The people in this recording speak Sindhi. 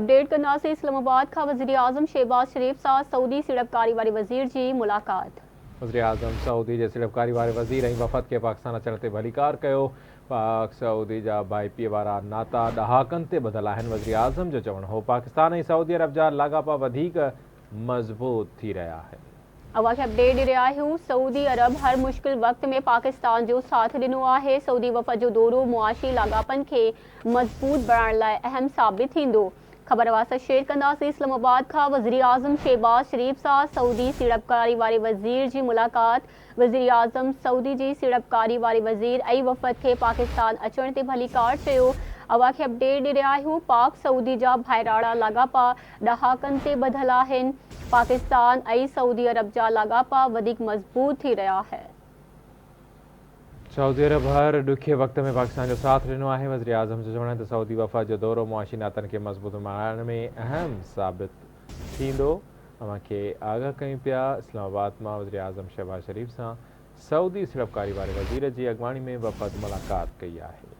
اپڊيٽ ڪنداسين اسلام آباد کان وزيراعظم شهباز شريف سان سعودي سيڙپڪاري واري وزير جي ملاقات. وزيراعظم سعودي جي سيڙپڪاري واري وزير ۽ وفد کي پاڪستان اچڻ تي ڀليڪار ڪيو. پاڪ سعودي جا ڀائپيء وارا ناتا ڏهاڪن تي ٻڌل آهن، وزيراعظم جو چوڻ هو پاڪستان ۽ سعودي عرب جا لاڳاپا وڌيڪ مضبوط ٿي رهيا آهن. اوهان کي اپڊيٽ ڏئي رهيا آهيون سعودي عرب هر مشڪل وقت ۾ پاڪستان جو ساٿ ڏنو آهي، سعودي وفد جو دورو معاشي لاڳاپن کي مضبوط بڻائڻ لاء اهم ثابت ٿيندو. خبر اوهان سان شيئر ڪنداسين اسلام آباد کان وزيراعظم شهباز شريف سان سعودي سيڙپڪاري واري وزير جي ملاقات، وزيراعظم سعودي جي سيڙپڪاري واري وزير ۽ وفد کي پاڪستان اچڻ تي ڀليڪار چيو. اوهان کي اپڊيٽ ڏئي رهيا آهيون پاڪ سعودي جا ڀائراڻا لاڳاپا ڏهاڪن تي ٻڌل آهن، پاڪستان ۽ سعودي عرب جا لاڳاپا وڌيڪ مضبوط ٿي رهيا آهن. سعودي عرب هر ڏکئي وقت ۾ پاڪستان جو ساٿ ڏنو آهي، وزيراعظم جو چوڻ آهي ته سعودي وفد جو دورو معاشي ناتن کي مضبوط بڻائڻ ۾ اهم ثابت ٿيندو، اوهان کي آگاهه ڪيون پيا، اسلام آباد مان وزيراعظم شهباز شريف سان سعودي سيڙپڪاري واري وزير جي اڳواڻي ۾ وفد ملاقات ڪئي آهي.